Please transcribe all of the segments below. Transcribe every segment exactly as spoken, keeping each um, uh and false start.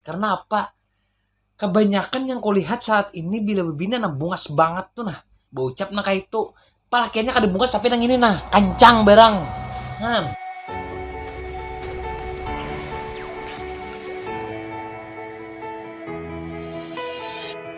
Karena apa? Kebanyakan yang kulihat saat ini bila bebina nah bungas banget tuh nah. Baucap nah kayak itu. Palakiannya kada bungas tapi nang ini nah, kancang barang. Nah.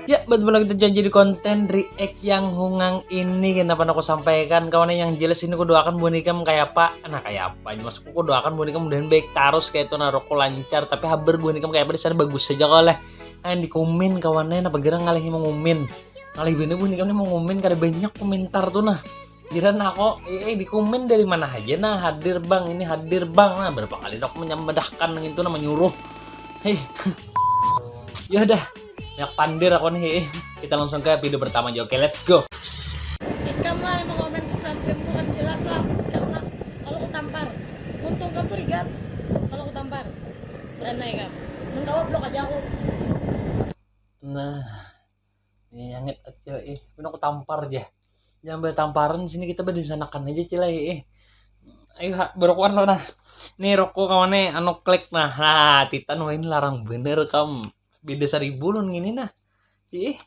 Ya, betul kita janji di konten react yang hungang ini, kenapa aku sampaikan kawan yang jelas ini, aku doakan buhan ikam kayak apa, nah kayak apa aja maksudku, aku doakan buhan ikam mudahan baik terus kayak itu, nah rokok lancar, tapi habar buhan ikam kayak apa di sana bagus saja kau leh. Ayo di komen kawannya, napa gerang ngalihi mengumin, ngalih bener buhan ikam nih mengumin, kada banyak komentar tuh nah. Jiran aku, eh, eh, di komen dari mana aja nah, hadir bang, ini hadir bang, nah berapa kali aku menyambadahkan gitu nah, menyuruh. Hei. Ya udah, banyak pandir aku nih. Kita langsung ke video pertama aja. Oke, let's go. Ikam lah yang mau komen Instagram tuh kan jelas lah. Ikam lah. Kalau aku tampar, untung kamu tuh rigat. Kalau aku tampar, beranai kamu. Mun kawa blok aja aku. Nah, ini nyangit acil ih. Pina aku tampar aja. Jangan bertamparan sini, kita berdisanakan aja cila ih. Ayo ha, berokokan lo nah. Nih rokok kawan nih, anu klik nah. Nah, titan wah ini larang bener kam. Beda seribu lun gini nah. Ih,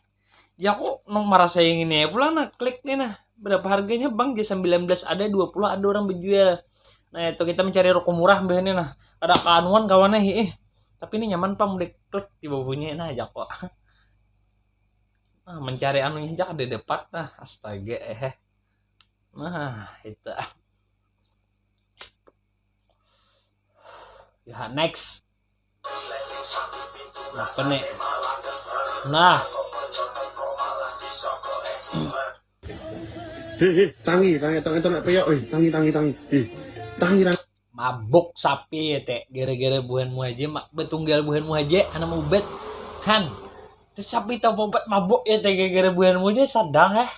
ya aku nung merasa yang ini ya pulang nah, klik nih nah. Berapa harganya bang? Dia sembilan belas ada, dua puluh ada orang berjual. Nah itu kita mencari rokok murah mbah ini nah. Ada keanuan kawannya ih. Tapi ini nyaman pang, udah klik di bawahnya nah aja kok. Ah, mencari anunya aja kada dapat nah, astaga eh. Nah itu. Ya next. Apa nih? Nah. Hei, hei, tangi, tangi, tangi, tangi, tangi, tangi, tangi, tangi, tangi. Mabuk sapi ya teh, gara-gara buhanmu aja, betunggal buhanmu aja, anak ubet kan. Terus sapi tau obat mabuk ya teh, gara-gara buhanmu aja sadang eh.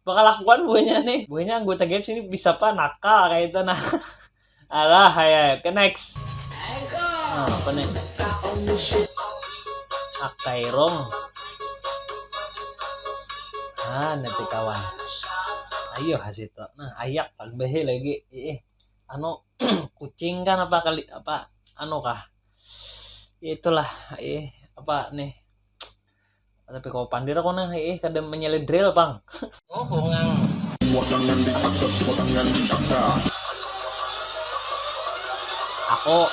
Bakal lakuan buahnya nih. Buahnya anggota game sini bisa apa nakal kayak itu nah. Alah, ayo, ayo. Oke, next. Nah, apa nih? Akairong. Ah, nanti kawan. Ayo hasito. Nah, ayak pagbehe lagi. Ih, anu kucing kan apa kali apa anu kah? Ya itulah, eh apa nih? Tapi kau pandir aku nah, eh kada menyele drill pang. Oh, hungang. Aku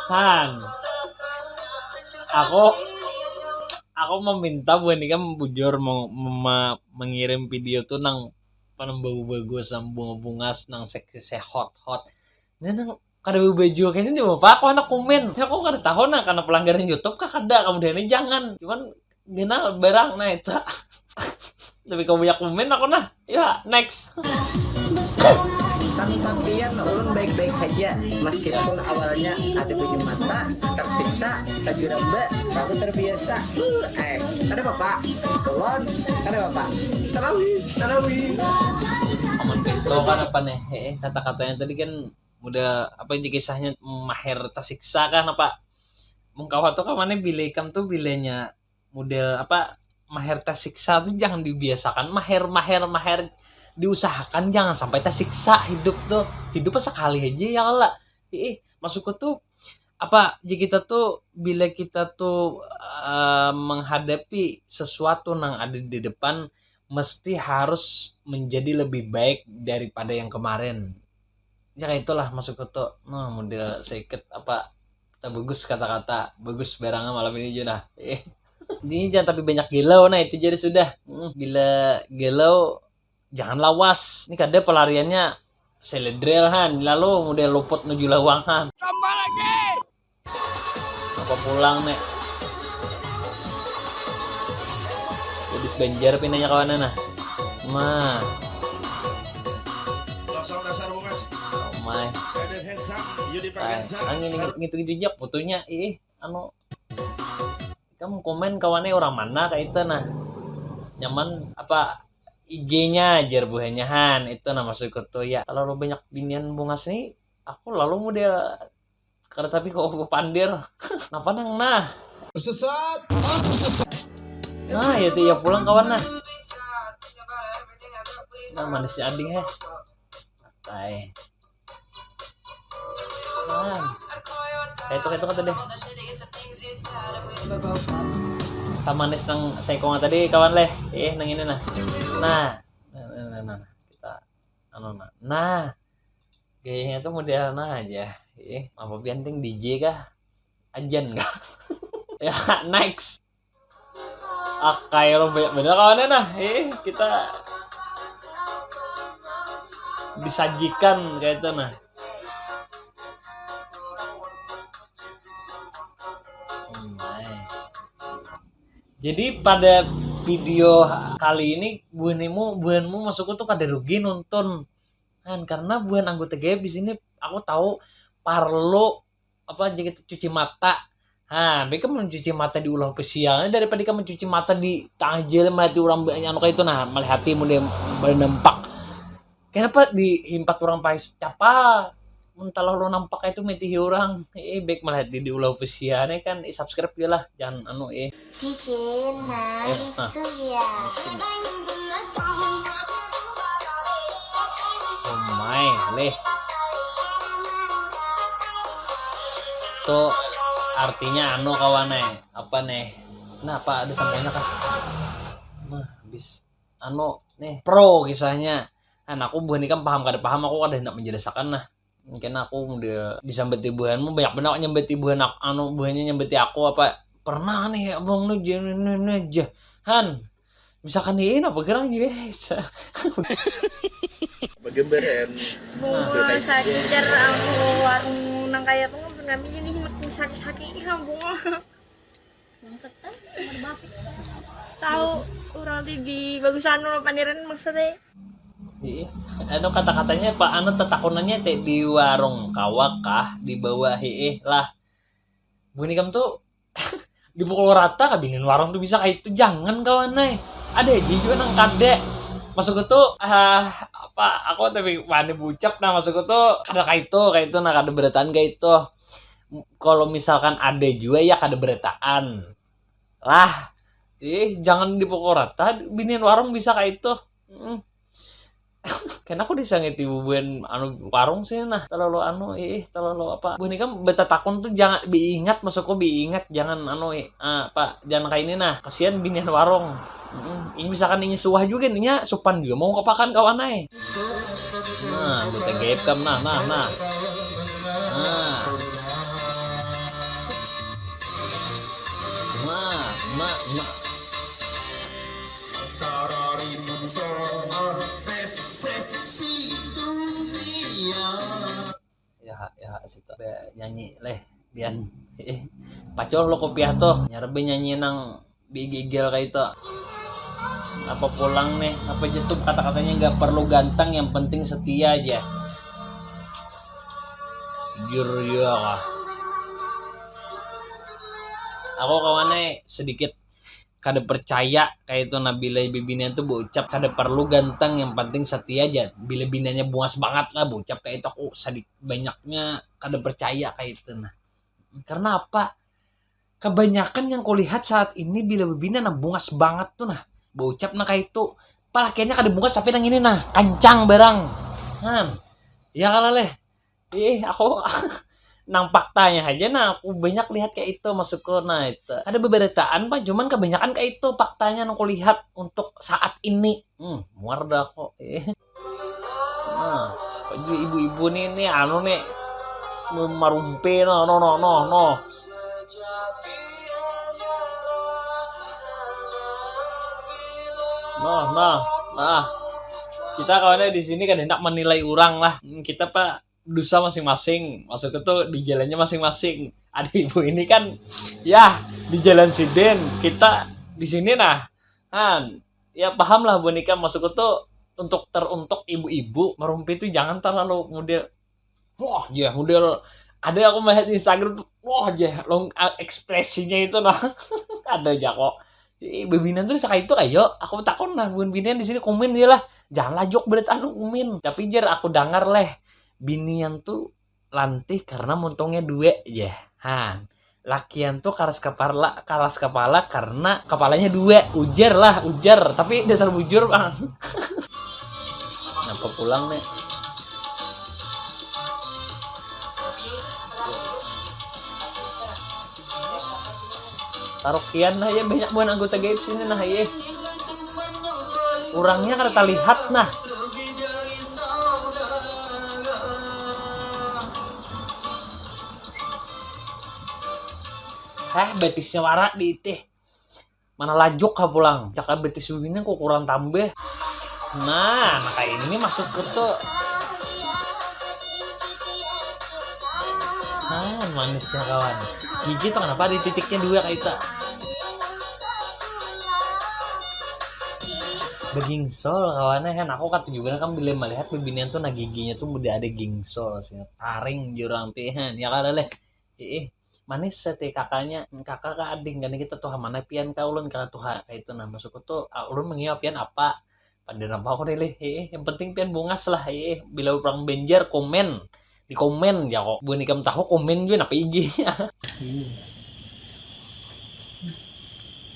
Han. Aku aku meminta buhan ikam bujur mau mema- mengirim video tuh nang panam bagus-bagus, nang bunga-bungas, nang seksi, sehot-hot. Nah, nang kada baju kayak ini apa aku anak komen. Ya, aku kada tahu nah karena pelanggaran YouTube kah kada. Kemudian ini jangan. Cuman gena barang nah itu. Tapi kau banyak komen aku nah. Ya, next. Tanpa pian ulun baik-baik saja meskipun awalnya ada banyu mata, tersiksa, tajuramba, tapi terbiasa. Uh, eh, kada apa-apa. Ulun, kada apa-apa. Tarawih, tarawih. Aman pintu kan apa nih? Eh, kata-katanya tadi kan muda apa inti kisahnya maher tersiksa kan apa? Mengkawa tuh kamarnya bila ikam tuh bilanya model apa maher tersiksa tuh jangan dibiasakan maher maher maher diusahakan jangan sampai tersiksa hidup tuh hidup sekali aja ya lah ih masukku tuh apa jika kita tuh bila kita tuh uh, menghadapi sesuatu yang ada di depan mesti harus menjadi lebih baik daripada yang kemarin ya kayak itulah masukku tuh nah model sedikit apa tak bagus kata-kata bagus barangnya malam ini juga nah eh Intinya jangan tapi banyak gelau nah itu jadi sudah. Hmm, bila gelau jangan lawas. Ini kada pelariannya seledrel han lalu model luput nuju lawang han. Tambah lagi. Apa pulang nek? Gadis Banjar pinanya kawanan nah. Mah. Dasar bungas. Oh my. Angin ngitung-ngitung jejak fotonya ih anu kamu komen kawannya orang mana kayak itu nah nyaman apa I G-nya ajar buahnya han itu nah maksudku tuh ya kalau lo banyak binian bungas nih aku lalu model karena tapi kok aku pandir napa nang nah sesat nah ya tuh ya pulang kawan nah nah manis si ading heh Ay. Kayak itu, kayak itu tadi. Tamanis nang saikongnya tadi, kawan leh. Eh, nang ini nah. Nah, nah, nah, nah, nah. Kita anu nah. Nah. Gayanya tuh model nah aja. Eh, apa bianting D J kah? Ajan kah? Ya, next. Akai orang banyak bener kawannya nah. Eh, kita disajikan kayak itu nah. Hmm, eh. Jadi pada video kali ini buhanmu buhanmu masukku tuh kada rugi nonton kan, karena buhan anggota gaib di sini aku tahu parlo apa aja gitu cuci mata. Ha, baik mencuci mata di ulah pesialnya daripada kamu mencuci mata di tangah jalan melihat orang banyak anu kayak itu nah, melihat hatimu dia berdampak. Kenapa dihimpat orang pais capa? Mun talah lo nampak itu metihi orang. Eh, baik melihat di, di ulah pesialnya kan, eh, subscribe dia lah, jangan anu eh. Cici, nice, nah. Suya. Oh my, leh. Tuh artinya anu kawan eh. Apa nih? Nah, apa ada samanya kah? Nah, habis anu nih pro kisahnya. Nah, aku buhan ikam paham kada paham, aku kada hendak menjelaskan nah. Mungkin aku udah disambati buhanmu banyak benar nyambati buhan aku, anu buhannya nyambati aku apa pernah nih abang nih nih nih aja han misalkan ini apa gerang juga bagembaran bunga sakit jar aku warung nang kaya tuh ngambil ini sakit-sakit ya bunga Bangsat kan, berbapik. Tahu orang ti di bagusan lo pandiran maksudnya. Iya. Anu kata-katanya Pak anu tetakunannya teh di warung kawak kah di bawah hiih lah. Bunyi kamu tuh dipukul rata kabinin warung tuh bisa kayak itu jangan kawan nai. Ada aja juga nang kada. Masuk itu ah apa aku tapi wani bucap nah masuk itu kada kayak itu kayak itu nah kada berataan kayak itu. Kalau misalkan ada jua ya kada berataan lah ih jangan dipukul rata binian warung bisa kayak itu mm. Kena aku disangiti bubuhan anu warung sih nah terlalu anu ih terlalu apa buhan ikam betatakun tuh jangan diingat masukku diingat jangan anu ih, ah, apa jangan kayak ini nah kasihan binian warung mm. Ini misalkan ini suah juga nih supan juga mau kepakan kawan ay Nah, anggota gaib kam nah, nah, nah. Nah. Nah, nah, nah. Tarari muncul tes sesi dunia. Ya, ya, sita nyanyi leh, bian. Pacul lo kopiah tuh, nyarbi nyanyi nang bigigil kayak itu apa pulang nih apa jetup kata-katanya nggak perlu ganteng yang penting setia aja jujur ya lah aku kawannya sedikit kada percaya kayak itu nah bila bibinian tuh bocap kada perlu ganteng yang penting setia aja bila biniannya buas banget lah bocap kayak itu aku sedikit banyaknya kada percaya kayak itu nah karena apa Kebanyakan yang kulihat saat ini bila bebina nah bungas bangat tu nah. Baucap nah kaitu. Palakiannya kada bungas tapi nang ini nah, kancang barang. Nah. Ya kalo leh. Ih, aku nang faktanya haja nah, aku banyak lihat kaya itu masukku nah itu. Kada bebarataan pang, cuman kabanyakan kaya itu faktanya nang kulihat untuk saat ini. Hmm, muar dah aku. Ih. Nah, bagi ibu-ibu nih, nih anu nih marumpi no no no no no. Nah, nah, nah. Kita kawannya di sini kan hendak menilai orang lah. Kita pak dosa masing-masing. Maksudku tuh di jalannya masing-masing. Ada ibu ini kan ya di jalan sidin, kita di sini nah. Han, ya paham lah buhan ikam maksudku tuh untuk teruntuk ibu-ibu merumpi tuh jangan terlalu model wah ya model ada aku melihat di Instagram tuh wah ya long ekspresinya itu nah ada aja kok Ih, bebinan tuh sekali itu kayo aku takon nah bukan binan di sini komen dia lah jangan lajuk berat anu komen tapi jar aku dengar leh binian tuh lantih karena muntungnya dua ya han lakian tuh karas kepala karas kepala karena kepalanya dua ujar lah ujar tapi dasar bujur bang kenapa pulang nih Tarukian nah ya, banyak buhan anggota gaib sini nah ya. Urangnya kada terlihat nah. Hah, betisnya wara di itih. Mana lajuk ha pulang. Cakap betis begini kukuran tambah. Nah, nah kayak ini masuk ke tuh. Nah, manisnya kawan. Gigi tuh kenapa ada titiknya dua kayak itu? Begingsol kawannya kan, aku kata juga kan bila melihat bebinian tuh nah giginya tuh udah ada gingsol sih, taring jurang tihan ya kada leh. Ih, manis sih kakaknya, kakak ke ading kan kita tuh mana pian ke ulun ke tuha kayak itu nah masuk tuh ah, ulun mengira pian apa pada nampak aku deh ih, yang penting pian bungas lah ih, bila orang Banjar komen di komen ya kok bukan ikam tahu komen juga apa I G.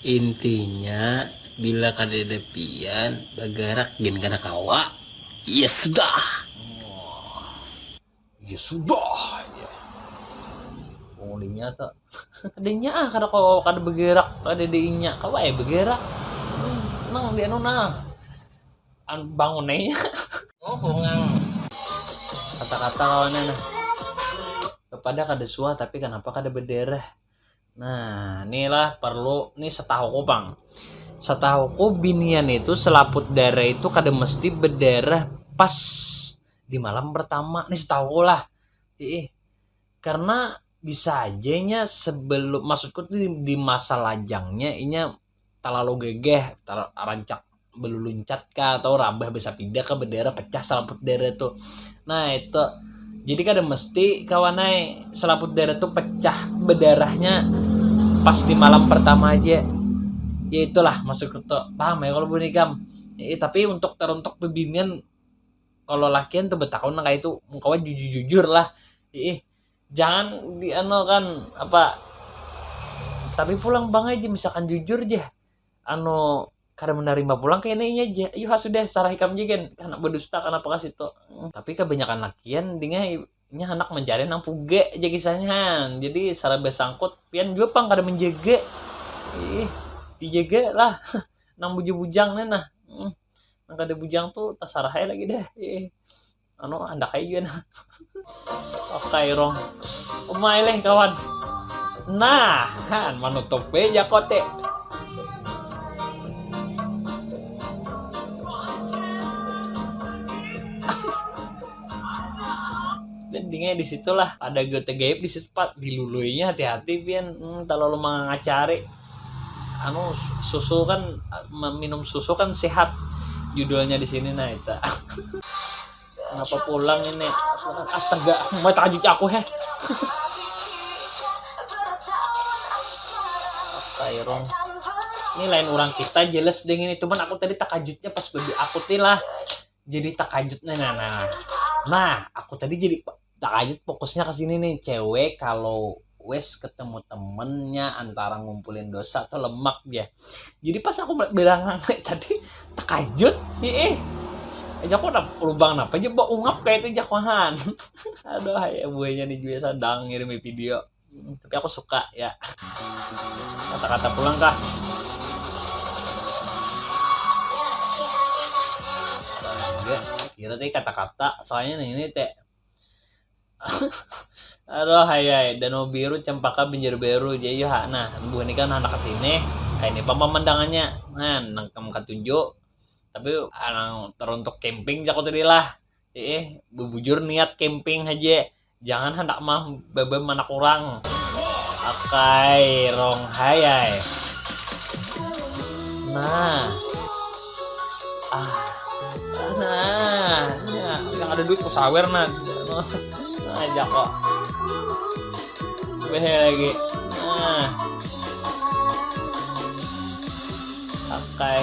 Intinya bila kada ada pian bagarak gin kada kawa. Ya sudah. Ya sudah ya. Pengulinya tuh adanya ah kada kau kada bergerak ada di inya kau eh bergerak hmm, nang dia nuna an bangun aja. Oh, bungang. Kata-kata kawannya nah. Kepada kada suah tapi kenapa kada berdarah? Nah, inilah perlu nih setahuku pang. Setahuku binian itu selaput darah itu kada mesti berdarah pas di malam pertama nih setahuku lah. Ih, karena bisa aja nya sebelum maksudku tuh di, di masa lajangnya inya terlalu gegeh, ter, rancak beluluncat kah atau rabah besapida kah berdarah pecah selaput darah tuh. Nah, itu jadi kada mesti kawanai selaput darah tuh pecah berdarahnya pas di malam pertama aja. Ya itulah maksudku tuh. Paham ya kalau bunikam? Ya, tapi untuk teruntuk bebinian kalau lakian tuh bertakun kayak itu kawan jujur-jujur lah. Ih, jangan di anu kan apa tapi pulang bang aja misalkan jujur aja anu kada menerima pulang kayaknya aja yuha sudah sarah ikam aja kan anak berdusta kenapa kasih tuh hmm, tapi kebanyakan lakian dengan nya anak mencari nang puge aja kisahnya han jadi sarah bersangkut pian juga pang kada menjaga ih dijaga lah nang bujang-bujang nih nah hmm, nang kada bujang tuh tasarah aja lagi deh ih anu andak aja juga nah oke rong umai leh kawan nah han manutup be jakote dan dingai di situlah ada gote gaib di situ pak diluluinya hati-hati pian hmm, terlalu mengacari anu susu kan minum susu kan sehat judulnya di sini nah itu Kenapa pulang ini? Astaga, mau takajut aku heh. Kairung. Ini lain orang kita jelas deh ini. Cuman aku tadi takajutnya pas bagi aku ti lah. Jadi takajut nih nah, nah. Nah, aku tadi jadi takajut fokusnya ke sini nih. Cewek kalau wes ketemu temennya antara ngumpulin dosa atau lemak dia jadi pas aku bilang tadi terkajut nih eh aja aku ada lubang apa aja bawa ungap kayak itu jakohan aduh ya buahnya nih juga sedang ngirim video tapi aku suka ya kata-kata pulang kah enggak kira tadi kata-kata soalnya nih ini teh Aduh hayai, danau biru, cempaka, banjar baru, jadi ha nah, buhan ikam handak ka sini, kaya ini pang pamandangannya, nah nang kam katuju, tapi nang teruntuk camping jaku tadi lah, iih, bebujur niat camping haja, jangan handak mah baba manak urang, akai rong hayai, nah. Ah. Nah, nah, yang ada duit ku sawer nah. Nah, aja kok. Behe lagi. Nah. Pakai.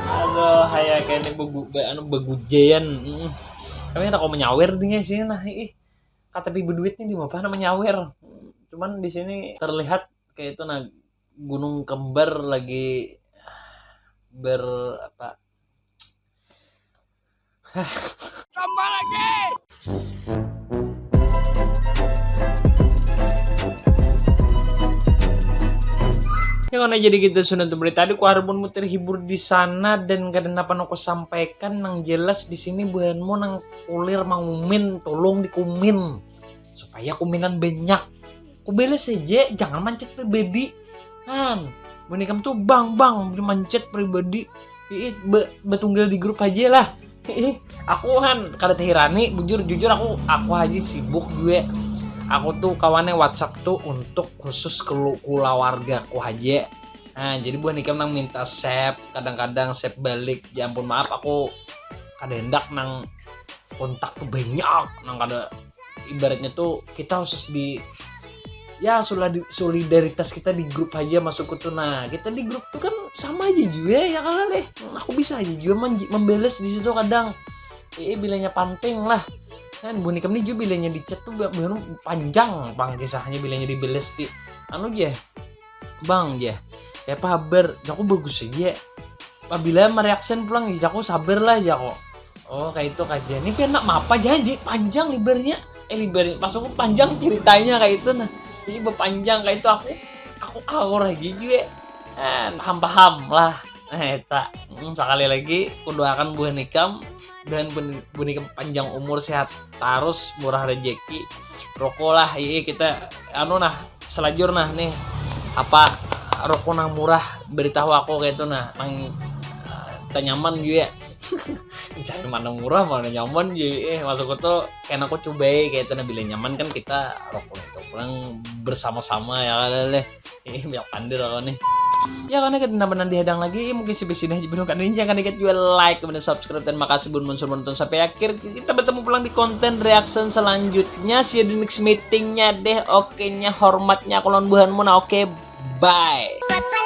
Aduh, kayak ini begu, anu begujayan. Mm. Kami ada kau menyawer dengan sini nah. Ih, kata pi beduit nih di mana menyawer. Cuman di sini terlihat kayak itu nah gunung kembar lagi ber apa tambah lagi Nah, jadi kita sudah tuh berita tadi ku harap mun terhibur di sana dan kada napa nang ku sampaikan nang jelas di sini buhanmu nang kulir mangumin tolong dikumin supaya kuminan banyak. Ku bela saja, jangan mancet pribadi. Han, buhan ikam tuh bang bang beli mancet pribadi. Ih, be, betunggal di grup aja lah. Ih, aku han kada tehirani bujur jujur aku aku aja sibuk juga. Aku tuh kawannya WhatsApp tuh untuk khusus kelu kulawargaku aja. Nah, jadi buhan ikam nang minta save, kadang-kadang save balik. Ya ampun maaf aku kada hendak nang kontak tuh banyak, nang kada ibaratnya tuh kita khusus di ya solidaritas kita di grup aja masukku tuh. Nah, kita di grup tuh kan sama aja juga ya kalau deh. Aku bisa aja juga membalas di situ kadang. Eh, bilanya panting lah. Kan buhan ikam nih juga bilanya di chat tuh bener panjang pang kisahnya bilanya di belesti. Anu aja. Bang aja. Ya apa habar? Aku bagus aja. Apabila mereaction pulang ya aku sabar lah ya kok. Oh, kayak itu aja. Ini kena apa janji panjang libernya. Eh, libernya pas aku panjang ceritanya kayak itu nah. Ini berpanjang kayak itu aku aku awur lagi juga. Eh, paham-paham lah. Eh, tak. Hmm, sekali lagi kudoakan buah nikam dan buah nikam panjang umur sehat terus murah rezeki. Rokok lah, iya kita anu nah selajur nah nih apa rokok nang murah beritahu aku kayak itu nah nang uh, nyaman juga cari mana murah mana nyaman juga eh masuk tuh kena aku cobai kayak itu nah bila nyaman kan kita rokok itu pulang bersama-sama ya kan leh eh banyak pandir aku nih ya karena kita nambah dihadang lagi mungkin sebesar ini aja belum kan ini jangan lupa juga like kemudian subscribe dan makasih buat menonton sampai akhir kita bertemu pulang di konten reaction selanjutnya see you di next meetingnya deh oke nya hormatnya aku lawan buhanmu nah oke bye